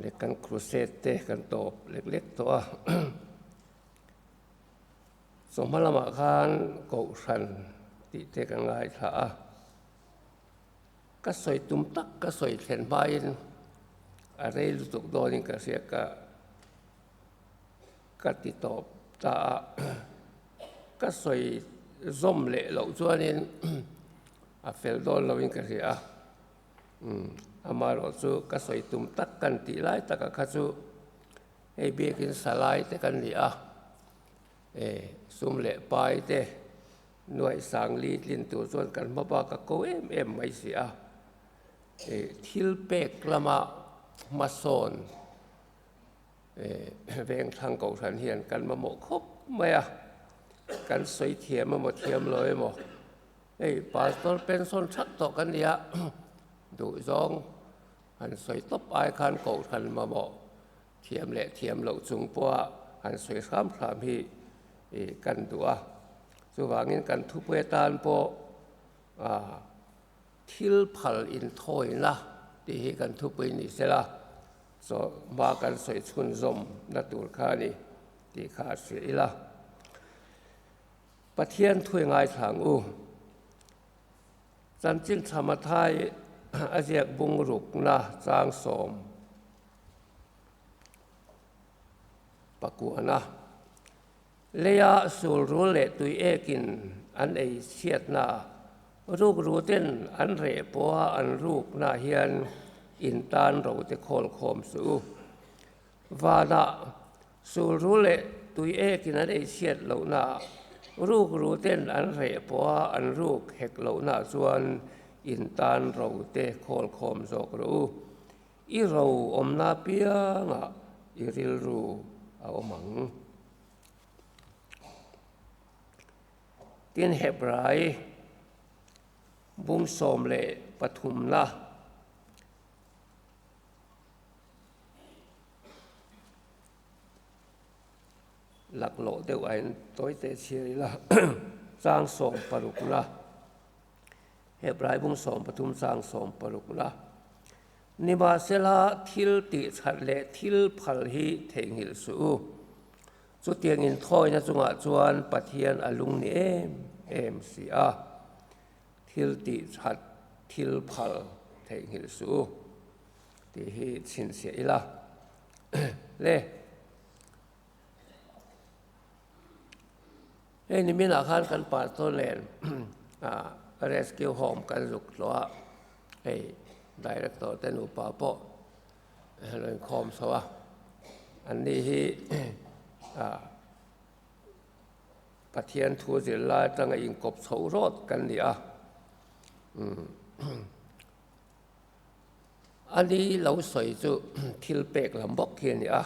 Leh kan crusade te kan tawp lek lek tawh a. Chawhma lamah khan Kohhran tih te kan ngaithla a. Ka sawi tum tak ka sawi thlen hmain a rei lutuk dawnin ka hria ka ka ti tawp ta a. Ka sawi zawm leh loh chuanin a fel dawn loin ka hria a. Amaherawh chu ka sawi tum tak kan tih lai taka kha chu hei biakin salai te kan ni a, e sum leh pai te nuaih sang li tlin tur chuan kan hma bak a ko em em mai si a, e thil pek lama hmasawn e vengthlang kohhran hian kan mamawh khawp mai a, kan sawi thiam emaw thiam lo emaw. Hei pastor pension that tawh kan nia, duhzawng han sawi tawp ai khan kohhran mamawh thiam leh thiam loh chung pawha han sawi hram hram hi kan duh a. Chuvangin kan thupui atan pawh thil phal inthawina tih hi kan thupui ni sela, chaw hma kan sawi chhunzawm na tur kha a ni tih kha a hria ila. Pathian thui ngaithla ang u. Chanchin Thamathai a ziak bung rukna chang sawm pakuana leia sulrul leh tui ekin an ei chhiatna rukru ten an reh pawha an rukna hian in tan ro te khawl khawm suh u. Vanah sulru leh tui ekin an ei chhiat lohna, rukru ten an reh pawha an ruk hek lohna chuan in tan ro te khawl khawm zawk rawh u. I ro awmna piangah i rilru a awm ang. Tin Hebrai bung 13na. Laklawh deuh a in tawi teh chhiar ila chang 16 la Hebrai bung 13 chang 16 la Nimahsela thil tih that leh thil phal hi theihnghilh suh u. Chutiang inthawina chungah chuan Pathian a lung ni em em si a. Thil tih that thil phal theihnghilh suh u. Tih hi chhinchhiah ila le. Hei niminah khan kan pastor nen rescue home kan zuk tlawh a, hei director te nupa pawh lo inkhawm chho a, anni hi Pathian thu zir lai atanga inkawp chho rawt kan ni a. A ni lo sawi chu thil pek lam bawk hi a ni a,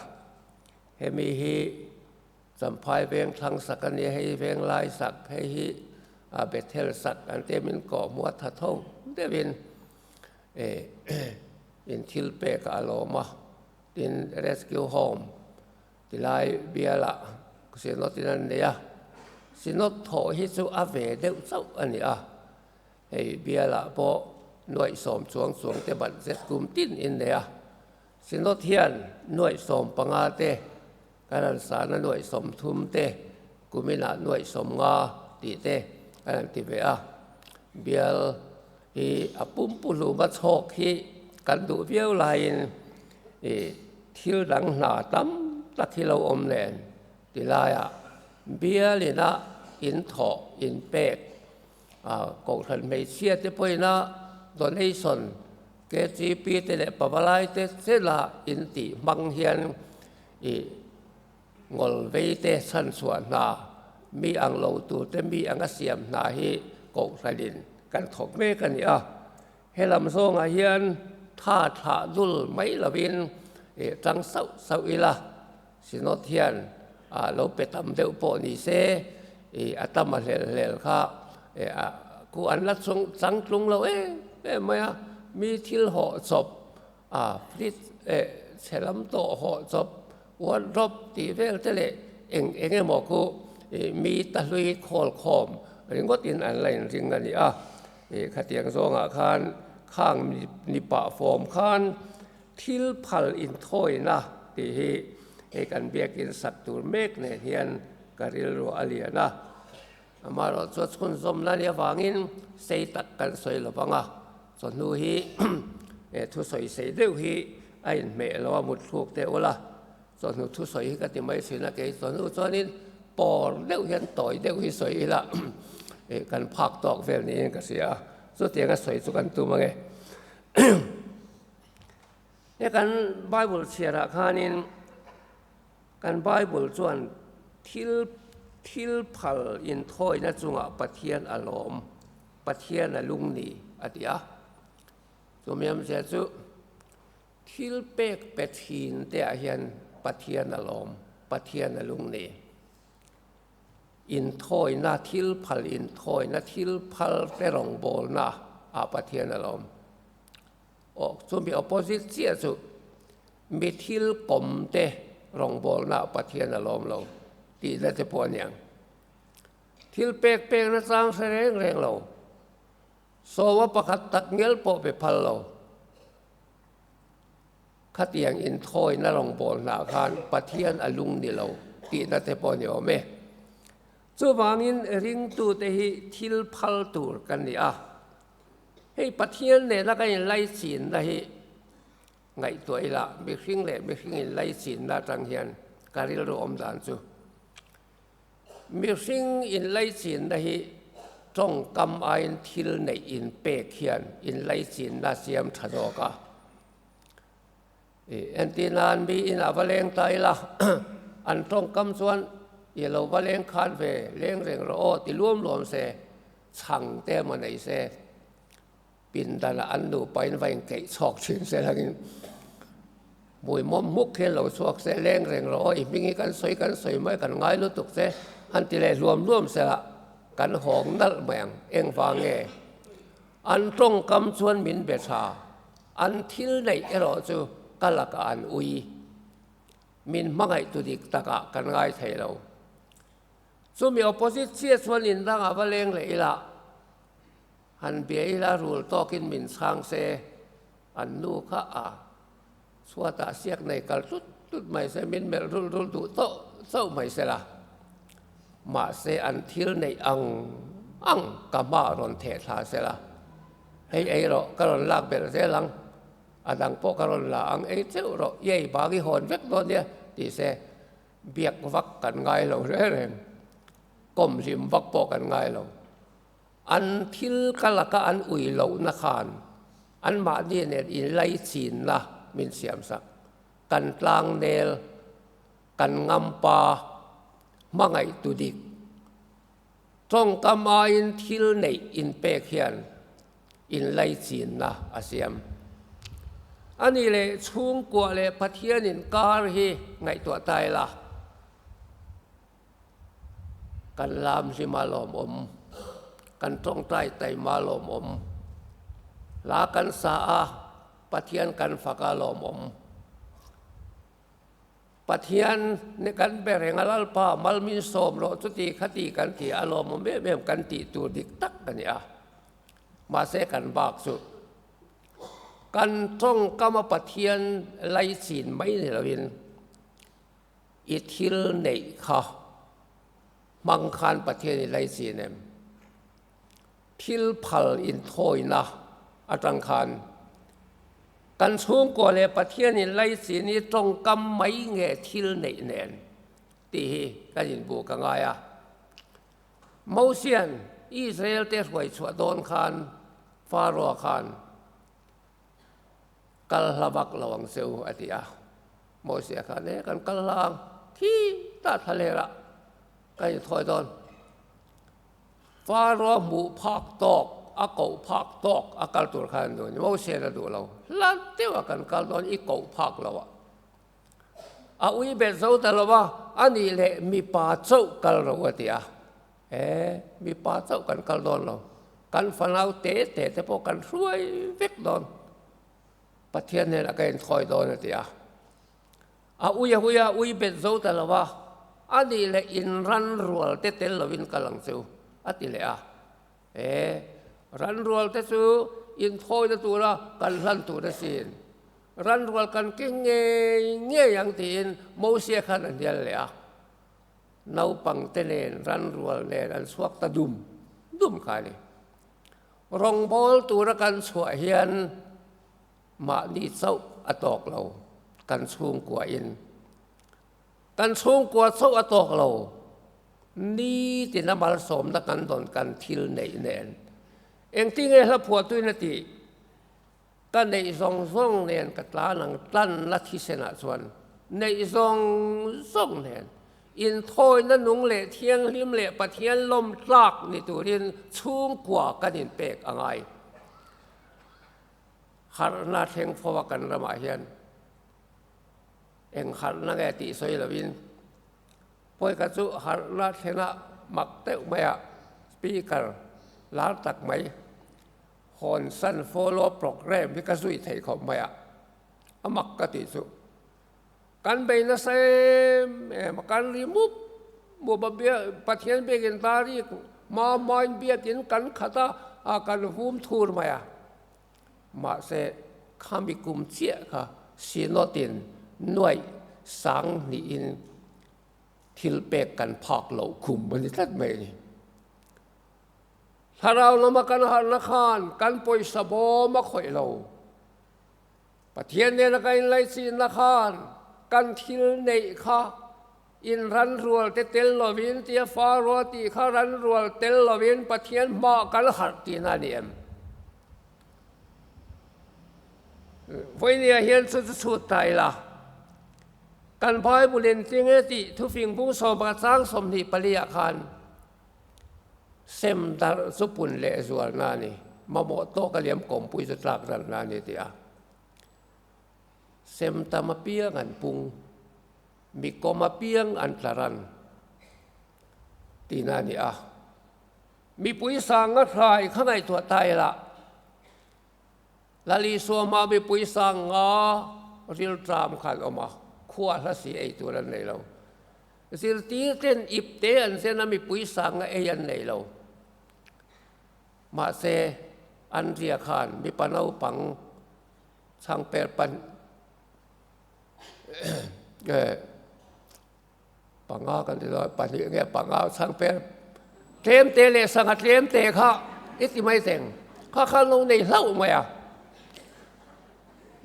hemi hi Champhai veng thlang sak a nia, hei veng lai sak, hei hi Bethel sak an tia min kawh hmuh a tha tho deuhin in thil pek a lawm a, tin Rescue Home tilai bialah Synod in an nei a, Synod thawh hi chu a ve deuh chauh a ni a. Hei bialah pawh nuaih sawm chuang chuang te budget kum tin in nei a, Synod hian nuaih 15 te, kan han sahna nuaih 30 te, kuminah nuaih 50 tih te kan han ti ve a. Bial hi a pumpu hluma chhawk hi kan duh viau laiin ih thil dang hna tam tak hi lo awm nen ti laiah bial ina inthawh inpek Kohhran hmeichhia te pawhin a donation KTP te leh pavalai te chela in tih hmang hian ih ngawl vei te chhanchhuah hna mi ang lo tur te mi anga siam hna hi kohhran in kan thawk mek a ni a. Helam zawngah hian tha thlah dul mai lovin ih tang sauh sauh ila Synod hian a lo pe tam deuh pawh ni se, ih a tam a hlel hlel kha eh a ku an la chung chang tlung lo em em mai a, mi thil hawh chawp a fridge eh chhe lam tawh hawh chawp wardrobe tih vel te leh eng eng emaw khu ih mi ta hlui khawl khawm ringawt in an la inring a ni a, ih khatiang zawngah khan khang ni pah fawm khan. Thil phal inthawina tih hi hei kan biakin sak tur mek nen hian ka rilru a lian a. Amaherawhchu chu a chhunzawmna nih avangin sei tak kan sawi lo vang a, chawhnu hi thusawi sei deuh hi a inhmeh lo a, mutthluk teh ula, chawhnu thusawi hi ka ti mai thin a, kei chawhnu chuanin pawr deuh hian tawi deuh hi sawi ila kan phak tawk vel niin ka hria a, chutianga sawi chu kan tum ange. He kan Bible chhiarah khanin kan Bible chuan thil thil phal inthawina chungah Pathian a lawm, Pathian a lung ni a ti a. Chumi awmzia chu thil pek pe thin te ah hian Pathian a lawm, Pathian a lung ni. Inthawina, thil phal inthawina, thil phal te rawngbawlna ah Pathian a lawm. Aw, chumi opposite chiah chu mi thil kawm te rawngbawlna ah Pathian a lawm lo tihna te pawh a niang. Thil pek pek na chang hre reng reng lo, sawma pakhat tak ngial pawh pe phal lo. Khatiang inthawina rawngbawlna ah khan Pathian a lung ni lo tihna te pawh a ni awm e. Chuvangin ringtute hi thil phal tur kan ni a. Hei Pathian nena kan inlaichinna hi ngaihtuah ila, mihring leh mihring inlaichinna atang hian ka rilru awm dan chu. Mihring inlaichinna hi tawngkam aiin thil neih inpek hian inlaichinna siam tha zawk a. Entir nan mi inah va leng ta ila, an tawngkam chuan i lo va leng khan ve, leng reng rawh aw ti luam luam se, chhang te emaw nei se, pindanah an nupain va inkeih chhawk thin se langin hmui mawm hmuk hian lo chhuak se, leng reng rawh aw i hming hi kan sawi kan sawi mai kan ngai lutuk che han ti leh hluam hluam se la, kan hawng nalh mai ang, engvang nge? An tawngkam chuan min be tha. An thil neih erawh chu ka lakah an ui. Min hmangaihtu dik takah kan ngai thei lo. Chumi opposite chiah chuan indangah va leng leh ila, han bia ila rul tawkin min chhang se, an nu kha a chhuatah siak nei kal tlut tlut mai se, min melh rul rul duh tawh chauh mai se la. Mahse an thil neih ang ang ka hmaah rawn theh thla se la. Hei ei rawh, ka rawn lak belh zel ang, a dang pawh ka rawn la ang, ei cheuh rawh, i ei bang i hawn vek dawn nia, tih se biak vak kan ngai lo reng reng, kawm hlim vak pawh kan ngai lo. An thil ka laka an ui lohna khan anmahni nen inlaichinna min siamsak, kan tlangnel, kan ngampa, hmangaihtu dik. Tawngkam aiin thil neih inpek hian inlaichinna a siam. A nih leh chhungkua leh Pathian inkar hi ngaihtuah ta ila, kan lam hlima lawmawm, kan tawngtai taima lawmawm, hla kan sa a, Pathian kan fak a lawmawm. Pathian ni kan be reng a, Lalpa mal min sawm rawh chuti khati kan ti a lawmawm em em kan tih tur dik tak a ni a. Mahse kan bak chu kan tawngkam a Pathian laichin mai ni loin i thil neih kha hmang khan Pathian i laichin em? Thil phal inthawina atang khan kan chhungkua leh Pathianin laichin hi tawngkam mai nge thil neih nen tih hi kan inbuh ka ngai a. Mosian Israel te hruai chhuah dawn khan Pharaoh khan kal hla vak lo ang che u a ti a. Mosia khan e kan kal hla ang thi ta thlalera kan inthawi dawn. Pharaoh hmuh phak tawk, a koh phak tawk a kal tur khan an duh a ni. Moses a duh lo. Hla deuh a kan kal dawn i koh phak lo ah. A ui bet zo ta lo a, a nih leh mipa chauh kal ro a ti a. E, mipa chauh kan kal dawn lo. Kan fanau te te te pawh kan hruai vek dawn. Pathian hnenah ka inthawi dawn a ti a. A ui a hui a, ui bet zo ta lo a, a nih leh in ran rual te tel lovin kal ang chu, a ti leh a. E, ran rual te chu inthawina tura kan hlan tur asin. Ran rual kan keng ngei ngei ang tiin Mosia khan a hnial leh a. Naupangte nen ran rual nen an chhuak ta dum dum kha a ni. Rawngbâwl tura kan chhuah hian mahni chauh a tawk lo, kan chhungkuain. Kan chhungkua chauh a tawk lo, nitin a malsawmna kan dawn kan thil neih nen. Engtinge hla phuahtuin a tih? Ka neih zawng zawng nen ka tlan ang tlan la thisenah chuan neih zawng zawng nen inthawina nung leh thianghlim leh Pathian lawm tlak ni turin chhungkua kan inpek a ngai. Harhna thleng fo a kan ramah hian eng harhna nge tih sawi lovin pawika chu harhna thlenah mak deuh maiah speaker lar tak mai Hawn san follow program hi ka zui thei khawp mai a, a mak ka tih chu. Kan bei nasa em em a, kan ri mup mup a, Pathian biakin tarik hma hmain biakin kan khat a, a kan vum thur mai a. Mahse, khami kum chiah kha Synod in nuaih sang hnihin thil pek kan phak loh khum a ni tlat mai a ni. Thlarau lama kan harhna khan kan pawisa bawm a khawih lo. Pathian nena kan inlaichinna khan kan thil neih kha in ran rual te tel lovin tia Faro tih kha ran rual tel lovin Pathian hmaah kan harh tihna a ni em? Vawinia hian chu chu chhut ta ila. Kan Bible in tinge tih thufing bung 11 chang 24 ah khan Sem darh chu pun leh zualna a ni. Mamawh tawk a liam kawmpui chu tlak ralna a ni tih a. Sem tam apiang an pung, mi kawm apiang an tla ran tihna a ni a. Mipui sanga hrai kha ngaihtuah ta ila, Lal Isua hma mipui sanga rilṭam kha an awm a, khua hla si ei tur an nei lo. Zirtir ten ip te an zen a mipui sanga ei an nei lo. Mahse, an ria khan mipa naupang chhangper pan panga kan ti dawn pahnih nge panga chhangper tlem te leh sangha tlem te kha i ti mai teng kha kha lo nei hlauh mai a.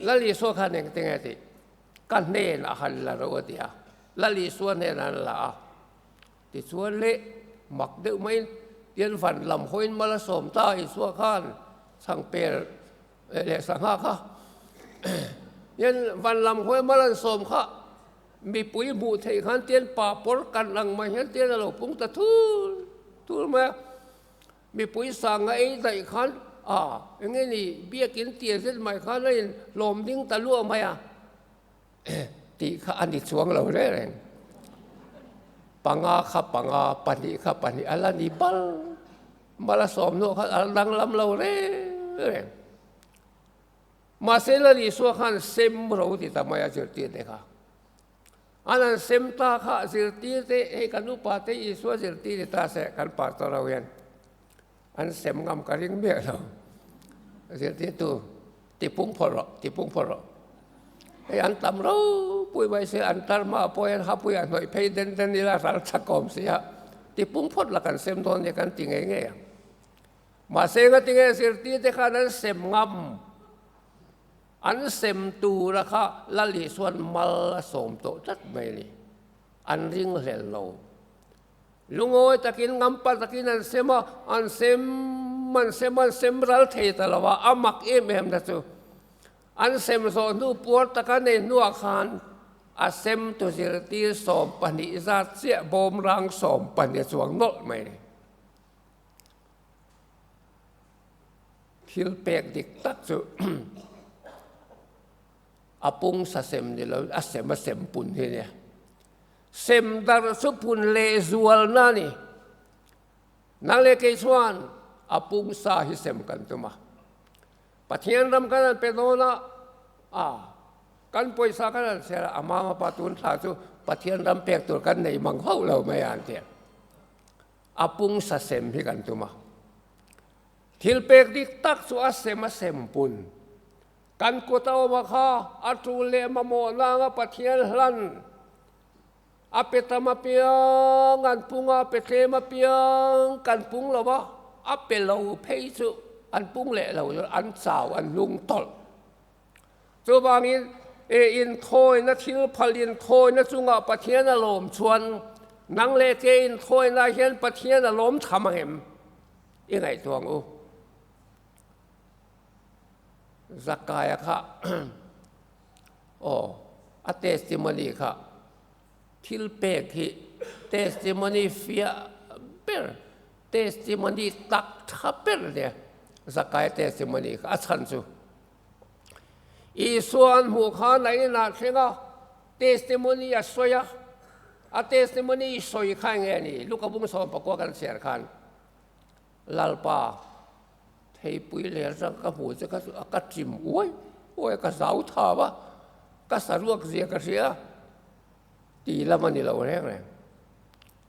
Lal Isua khan engtin nge tih? Ka hnenah han la ro a ti a, Lal Isua hnenah an la a. Tichuan le, mak deuh maiin tian van lam hawiin mal a sawm ta Isua khan chhangper leh sangha kha tian van lam hawi mal an sawm kha mipui hmuh theih khan tian pa pawr kan ang mai hian tian a lo pung ta thur thur mai a. Mipui sanga ei daih khan a eng nge ni biakin tia zet mai khan a in hlawm ding ta luah mai a tih kha a ni chuang lo reng reng. Panga kha panga, pahnih kha pahnih a la ni bal bal a sawm hnuah khan a la danglam lo reng reng. Mahse Lal Isua khan sem ro ti ta mai a zirtir te kha. An han sem ta kha zirtir te, hei kan upa te Isua zirtir ni ta se kan pastor ho hian an sem ngam ka ring miah lo. Zirtirtu tipung phawt rawh, tipung phawt rawh. Hei an tam ropui mai se an tar hmaah pawh hian hapui ah hnawih phei den den ila ral chakawm si a, tipung phawt la kan sem dawn nia kan ti ngei ngei ang. Mahse engatinge zirtir te khan an sem ngam? An sem tura kha Lal Isuan mal a sawm tawh tlat mai a ni. An ring hlel lo. Lungawi takin ngampa takin an sem a, an sem an sem an sem ral thei ta lo a, a mak em em na chu. An sem zawh hnu puar taka nei hnuah khan a sem tu zirtir 12 zat chiah bawmrang 12 a chuang nawlh mai a ni. Thil pek dik tak chu a pung sa sem ni lo a sem a sem pun hi nia. Sem darh chu pun leh zualna a ni. Nang leh kei chuan a pung sa hi sem kan tum a. Pathian ram kan han pe dawn a, a kan pawisa kan han chhiar a, a mama pa tun thla chu Pathian ram pek tur kan nei mang hauh lo mai a an ti a. A pung sa sem hi kan tum a. Thil pek dik tak chu a sem a sem pun. Kan kut a awm a kha, a tul leh mamawhna anga Pathian hlan a pe tam apiang, an pung a, a pe tlem apiang kan pung lo va, a pe lo phei chu an pung leh lo, an chau, an hnung tawlh. Chuvangin, e inthawina thil phal inthawina chungah Pathian a lawm chuan nang leh ke inthawina hian Pathian a lawm tham ang em? I ngaihtuah ang u. Zakaia kha aw a testimony kha thil pek hi testimony fiah ber testimony tak tha ber nia Zakaia testimony kha a chhan chu Isua an hmuh khan a inah thleng a, testimony a sawi a, a testimony sawi kha eng nge ni? Luka bung 19 kan chhiar khan Lalpa theipui ler chang ka hmuh che kha chu a ka chim uai uai a, ka zau thau a, ka saruak zia ka hria tih lam a ni lo reng reng.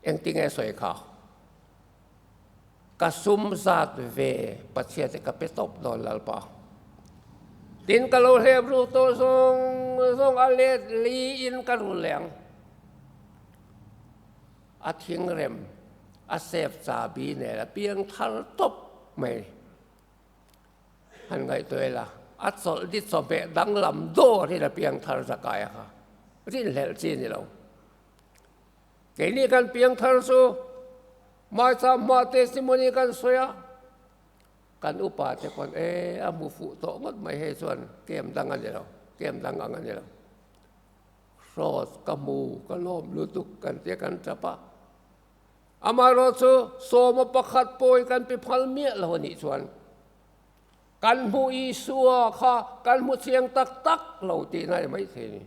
Engtinge sawi kha? Ka sum zat ve Pathian te ka pe tawp dawn Lalpa. Tin ka lo hlep ruk tawh zawng zawng a let li in ka rul leh ang. A thingrem a sep chabi nen a piang thar tawp mai. Han ngaihtuah ila a chawlh di chawhmeh danglam dawr in a piang thar zakai a kha. Rinhlelh chi ni lo. Keini kan piangthar chu Hmaicham hma testimony kan sawi a, kan upa te pawn e a hmu fuh tawh ngawt mai hei chuan kem dang a ni lo, kem dang ang a ni lo. Hrawt ka hmu ka lawm lutuk kan tia kan tap a. Amaherawh chu sawma pakhat pawhin kan pi phal miah lo a nih chuan kan hmu Isua kha kan hmu chiang tak tak lo tihna a ni maithei a ni.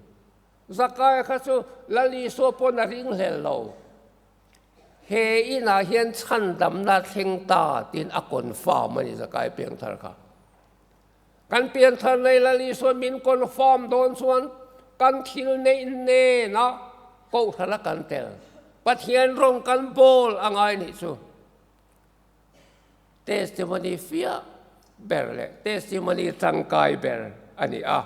Zakaia kha chu Lal Isua pawn a ring hlel lo. He inah hian chhandamna thleng ta tiin a confirm a ni Zakaia piangthar kha. Kan piangthar nei Lal Isua min confirm dawn chuan kan thil neih nena kohhran a kan tel. Pathian rawng kan bawl a ngai nih chu. Testimony fiah ber leh testimony tangkai ber a ni a.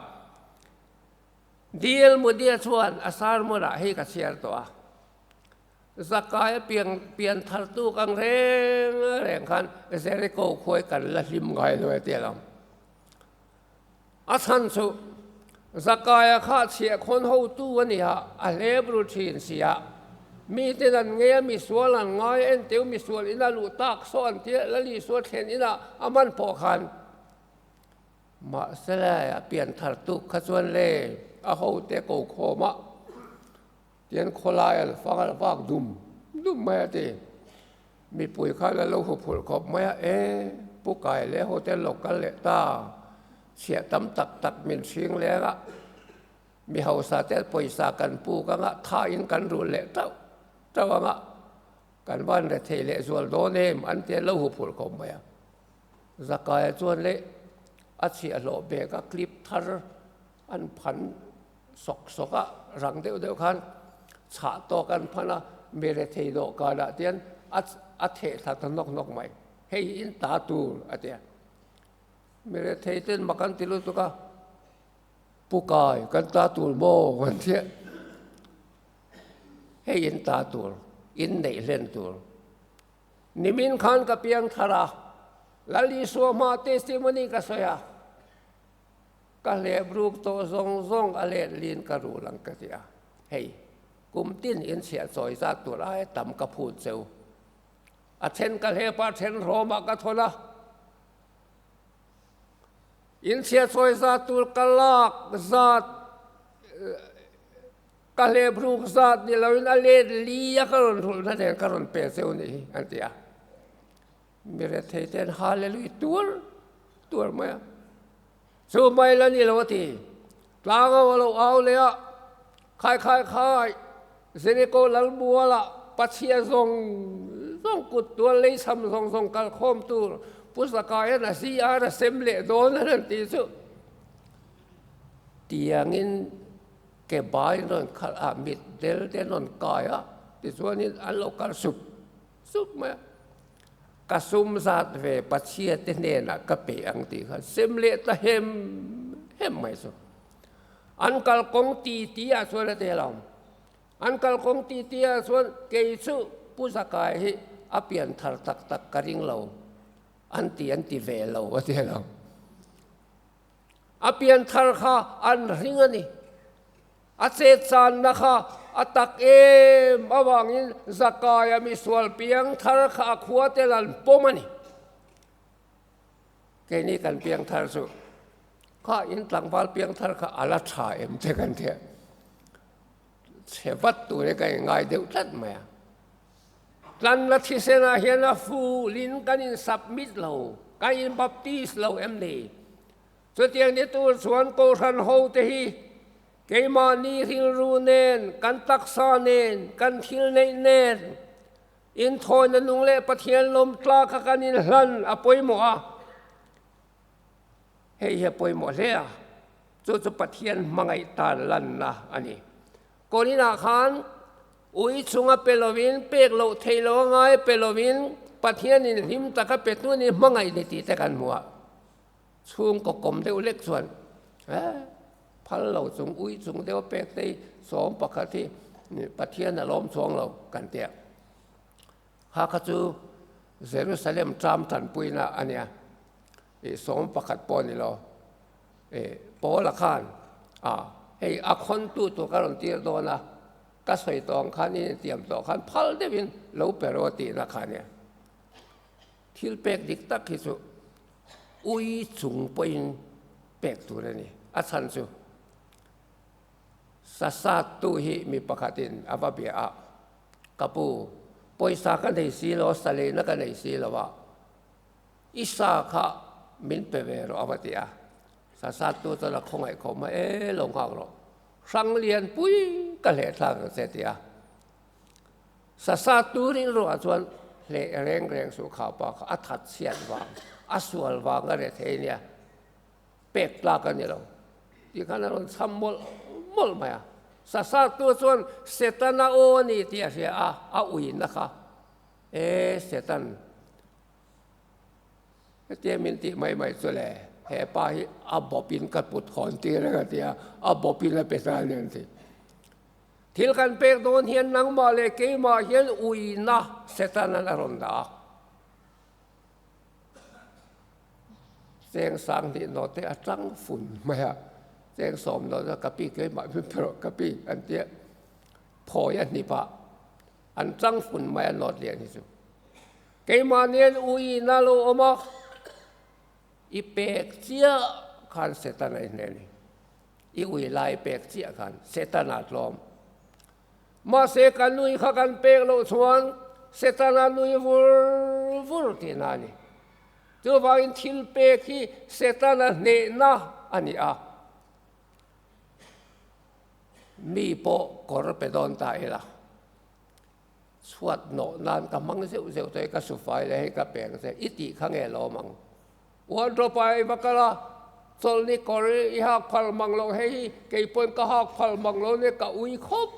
DL Moody-a chuan a sermon-ah hei ka chhiar tawh a, Zakaia pian pian thartu kang reng reng khan Jericho khuai kan la hlim ngai lo e ti a lang. A chhan chu Zakaia kha chhiahkhawn hotu a ni a, a hlep ru thin si a, miten an ngei a, misual an ngai a, enteu misual ina luh tak saw an tia, Lalisua thlen inah a man pawh khan Mahse a pian thar tuk kha chuan le a hote ko khawm a, tian khawlai an fang a vak dum dum mai a ti. Mipui khan an lo hu phurh khawp mai a, e Pu Kai leh hote an lo kal leh ta, chhiah tam tak tak min hring leng a, mi hausa te pawisa kan puk ang a, tha in kan rul leh tauh tauh ang a, kan van rethei leh zual dawn em an ti an lo hu phurh khawp mai a. Zakaia chuan leh a chhiahhlawh bag a clip thar an phan sawk sawk a, rang deuh deuh khan chhah tawk an phan a, mi rethei dawhkanah tian a theh thla ta nawk nawk mai, hei hi in ta tur a ti a. Mi rethei ten mak an ti lutuk a, Pu Kai kan ta tur maw an ti a, hei in ta tur, in neih hlen tur. Nimin khan ka piang thar a, Lal Isua hma testimony ka sawi a, ka hlep ruk tawh zawng zawng a let lin ka rul ang ka ti a, hei kum tin in chhiah chawi zat tur aia tam ka phut cheu. A then ka hlep a, a then rawmah ka thawn a, in chhiah chawi zat tur ka lak zat Ka hlep ruk zat ni loin a let li a ka rawn rulhna nen ka rawn pe cheu nih hi an ti a. Mi rethei ten Hallelui tuar tuar mai a. Chu mai la ni lo a ti. Tlangau a lo au leh a, Khai khai khai, Jericho lalmualah Pathian zawng zawng kut tual leichham zawng zawng kalkhawm tur Pu Zakaia na CR a sem leh dawn a rawn ti chu. Tiangin Ke bai an rawn khalh a, mit del te an rawn kai a, tichuanin an lo kal sup sup mai a. Ka sum zat ve Pathian te hnenah ka pe ang tih kha sem leh ta hem Hem mai chu. An kalkawng ti ti ah chuan a tel ang. An kalkawng ti ti ah chuan kei chu Pu Zakai hi a pian thar tak tak ka ring lo an ti an ti ve lo a tel ang. A pian thar kha an ring a ni. A chetchanna kha a tak em avangin Zakaia misual piang thar kha a khua tel an pawm a ni. Keini kan piang thar chu kha in tlangval piang thar kha a la tha em che kan tia. Chhe vat tur hi ka inngai deuh tlat mai a. Tlan la thisenah hian a fulin kan in submit lo, kan in baptist lo em ni? Chutiang ni tur chuan Kohhran hote hi keimahni rilru nen, kan taksa nen, kan thil neih nen, Inthawina nung leh Pathian lawm tla kha kan inhlan a pawimawh a, hei hi a pawimawh hle a, chu chu Pathian hmangaih tan lanna a ni. Korinah khan ui chunga pe lovin, pek loh theih loh a ngai pe lovin Pathianin hlim taka pe tu ni hmangaih ni tih te kan hmu a, chhungkaw kawm deuh lek chuan phal lo chung ui chung deuh pek te hi sawm pakhat hi Pathian a lawm chuang lo kan ti a. Kha kha chu Jerusalem ṭam ṭanpuina a nia, ih sawm pakhat pawh a ni lo. Ih Paula khan a hei a khawntu tur ka rawn tir dawn a, ka sawi tawh ang khan in intiam tawh khan phal deuhin lo pe rawh a tihna kha a nia. Thil pek dik tak hi chu ui chung pawhin pek tur a ni. A chhan chu Sasattu hi mi pakhatin a va bia a, Ka pu, pawisa ka nei si lo, sa leina ka nei si lo a, i sa kha min pe ve rawh a va ti a. Sasattu chuan a khawngaih khawm a, E lo nghak rawh, hrang lian pui ka hleh thlak ang che a ti a. Sasa turin ruah chuan hleh reng reng suh kha pa kha a that chhiat vang, a sual vang a rethei nia, pek tlak a ni lo tih khan a rawn chham mawlh mawlh mai a. Sasa tu chuan Setana aw a ni tih a hria a, a uina kha, E Setan, hetia min tih mai mai chu le, he pa hi a bawpin ka put hawn tir reng a ti a, a bawpin a pe ta a ni an ti. Thil kan pek dawn hian nangmah leh keimah hian uina Setanan a rawn dah a. Cheng sang hnih nawh te a tang fun mai a, cheng sawm nawh chuan ka pi keimah min pe rawh ka pi an tia phawi a hnip a, an tang fun mai a nawt lian hi chu. Keimah nen uina lo awm a, i pek chiah khan Setana i hne a ni. I ui lai pek chiah khan Setana tlawm. Mahse kan nui kha kan pek loh chuan Setana nui vur vur tihna a ni. Chuvangin thil pek hi Setana hnehna a ni a. Mi pawh kawr pe dawn ta ila. Chhuat nawh nan ka hmang zeuh zeuh tawh i ka sufai leh hei ka peng che i tih kha nge lawm ang. Wardrobe ah i va kal a, chawlhni kawr i hak phal mang lo hei hi kei pawhin ka hak phal mang lo nia ka ui khawp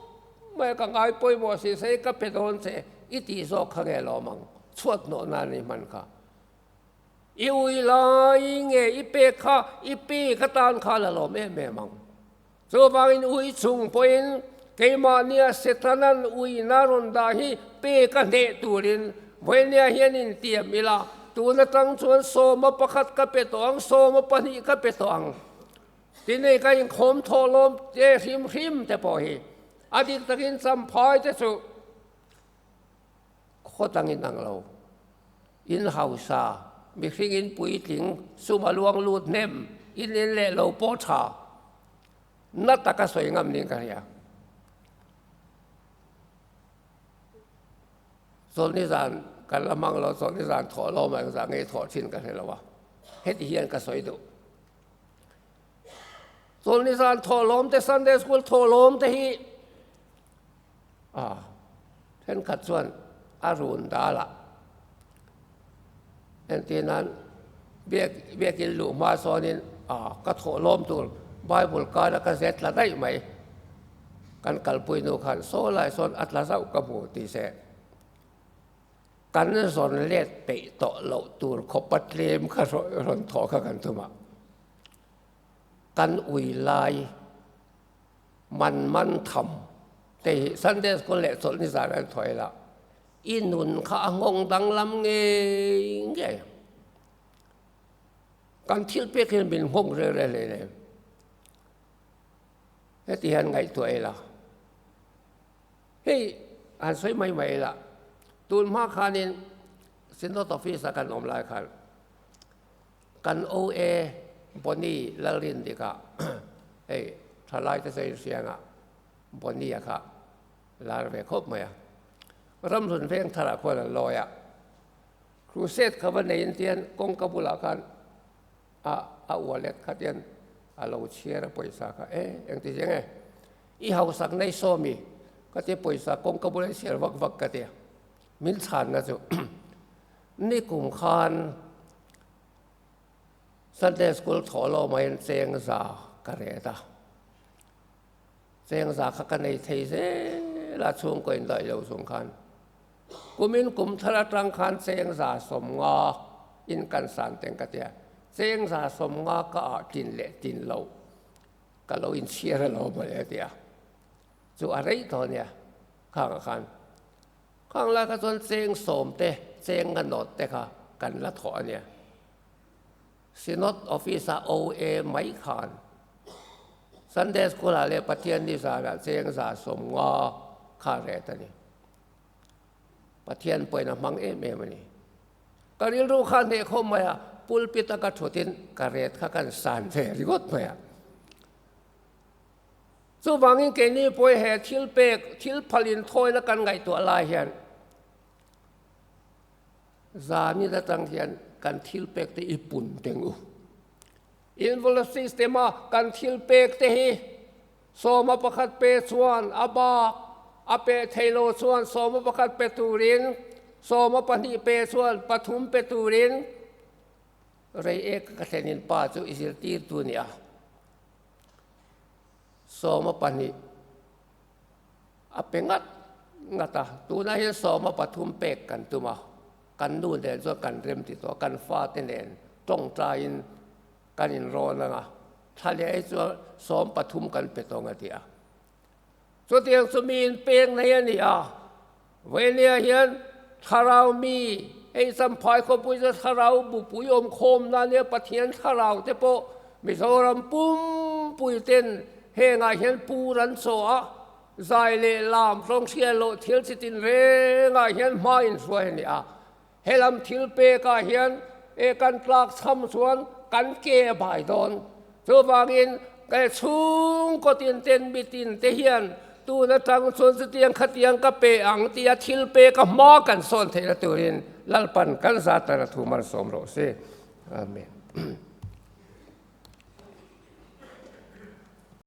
mai a ka ngai pawimawh si se ka pe dawn che i tih zawk kha nge lawm ang. Chhuat nawh nan i hman kha. I ui lai nge i pek kha i pek atan kha la lawm em em ang. Chuvangin ui chung pawhin keimahnia Setanan uina rawn dah hi pek a hneh turin vawinia hian intiam ila, tun atang chuan sawma pakhat ka pe tawh ang, sawma pahnih ka pe tawh ang. Tinei ka inkhawm thawh lawm te hrim hrim te pawh hi a dik takin champhai te chu khaw dangin ang lo. In hausa, mihring in puitling, sum a luang lut hnem, in in leh lo pawh tha. Na taka sawi ngam niin ka hria. Chawlhni zan kan la hmang lo, chawlhni zan thawh lo mai zan ngei thawh thin ka hre lo a, heti hian ka sawi duh. Chawlhni zan thawh lawm te, Sunday school thawh lawm te hi A, thenkhat chuan a run dal a, entir nan biak biakin luh hma sawnin a ka thawh lawm tur Bible kara ka zet tla daih mai, kan kalpui nu khan saw lai sawn a tla zauh ka hmu tih se kan zawn let peih tawh loh tur khawpa tlem kha rawn thawh kha kan tum a. Kan ui lai man man tham te hi Sunday School leh chawlhni zan an thawi la, i nun kha a nghawng danglam ngei ngei. Kan thil pek hian min nghawng reng reng hlei nen. Heti hian ngaihtuah ila. Hei han sawi mai mai ila, tun hma khanin Synod Office-a kan awm lai khan kan OA Bonnie Lalrindika hei thalaite chu a inhrianga Bonnie-a kha lar ve khawp mai a. Ramhlun veng tharah khuan an lawi a, Crusade kha va neiin tian kawngka bulah khan a a wallet kha tian a lo chhiar a pawisa kha e engti zia nge i hausak nei sawmi ka tia pawisa kawngka bula i chhiar vak vak ka tia min chhanna chu nikum khan Sunday school thawh lawmah hian cheng za ka ret a cheng za kha ka nei thei zel a chhungkaw indaih lo chung khan Kumin kum thar atang khan cheng 150 in kan san teng ka tia. Cheng 150 ka ah tin leh tin lo ka lo inchhiar a lo mawle a tia. Chu a rei tawh nia khang ah khan. Khang lai kha chuan cheng 10 te cheng nga nawt te kha kan la thawh a nia. Synod Office a OA mai khan Sunday School ah leh Pathian ni zanah cheng 150 kha ret a ni. Pathian pawhin a hmang em em a ni. Ka rilru kha hneh khawp mai a, pulpit a ka thutin ka ret kha kan san ve ringawt mai a. Chuvangin keini pawhin he thil pek, thil phal inthawina kan ngaihtuah lai hian zanin atang hian kan thil pek te i pun teng u. Envelope system a kan thil pek te hi 11 pe chuan a bak a pe thei lo chuan 11 pe turin, 12 pe chuan pathum pe turin rei ek ka thlenin pa chu i zirtirtu a ni a. 12 a pe ngat ngat a, tunah hian 13 pek kan tum a, kan nu nen chuan kan rem ti tawh a, kan fate nen tawngtaiin kan inrawn ang a, thla leh hi chuan 13 kan pe tawng a ti a. Chutiang chu mi inpek nei a ni a, Vawihnia hian thlarau mi, hei Champhai khawpui chu thlarau bupui awm khawmna nia Pathian thlarau te pawh Mizoram pumpui ten hengah hian pur an chaw a, zai leh lam tawng hriat loh thil chi tin rengah hian hma inhruai a ni a. Helam thil pekah hian e kan tlak chham chuan kan ke a bai dawn. Chuvangin e chhungkaw tin ten mi tin te hian tun atang chuan chutiang khatiang ka pe ang tia thil peka hma kan sawn theihna turin Lalpan kan zat tana thu malsawm rawh se. Amen.